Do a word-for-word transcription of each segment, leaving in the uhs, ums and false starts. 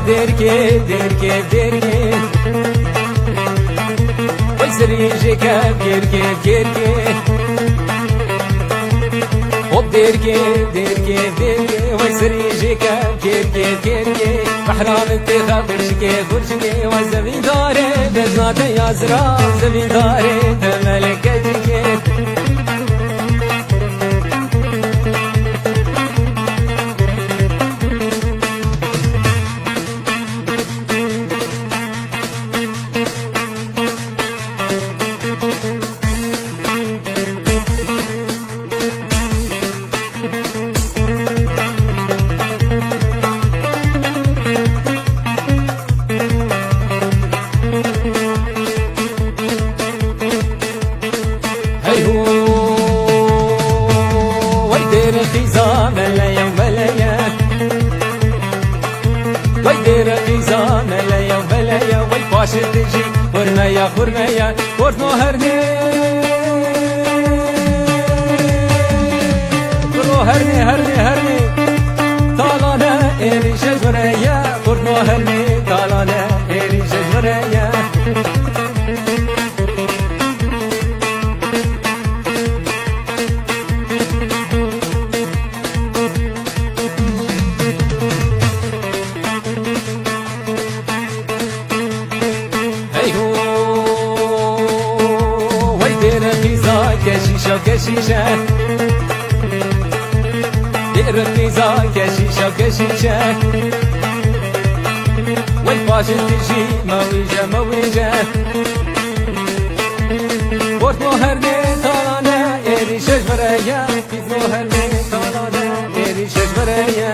Dêrkê, dêrkê, dêrkê. Wey serî jê kev kêrkê, kêrkê. Hop dêrkê, dêrkê, dêrkê. Wey serî jê kev kêrkê, kêrkê. Behran tê xwe xurşikê, xurşikê. Wey zevîndarê, bezna te ya zira. Zevîndarê, te meleke cikê. Hey ho, wey dêrê qîza meleya, meleya. Wey dêrê qîza meleya, meleya. Wey paşê tijî xurmeya, xurmeya. Xortno hernê, xortno hernê, hernê, hernê. Talane êrîşe ji xwe re ye. Xortno hernê, talane êrîşe ji xwe re ye. Hey ho, wey dêrê qîza keşîşa, keşîşe. Dêrê qîza keşîşa, keşîşe. Wey paşê tijî mewîje, mewîje. Xortno hernê talane êrîşe ji xwe re ye. Xortno hernê talane êrîşe ji xwe re ye.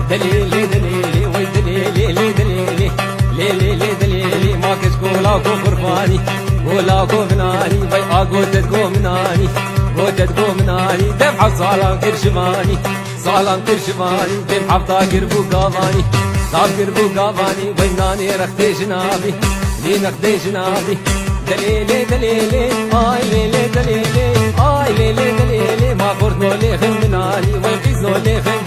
Dilê lê, dilê lê, wey dilê lê, lê dilê lê, lê lê lê dilê lê, ma kes gola ko qurbanî, gola ko minanî, wey a gotet go minanî, gotet go minanî, dev salan kir şivanî. Salan kir şivanî, pênc hefta kir bû gavanî. Sav kir bû gavanî, wey nanê rextê jinavî, nî nextê jinavî. Delê lê, delê lê, ay lê lê, delê lê, ay lê lê, delê lê. Ma xortno lê xim minanî, wey qîzno lê xim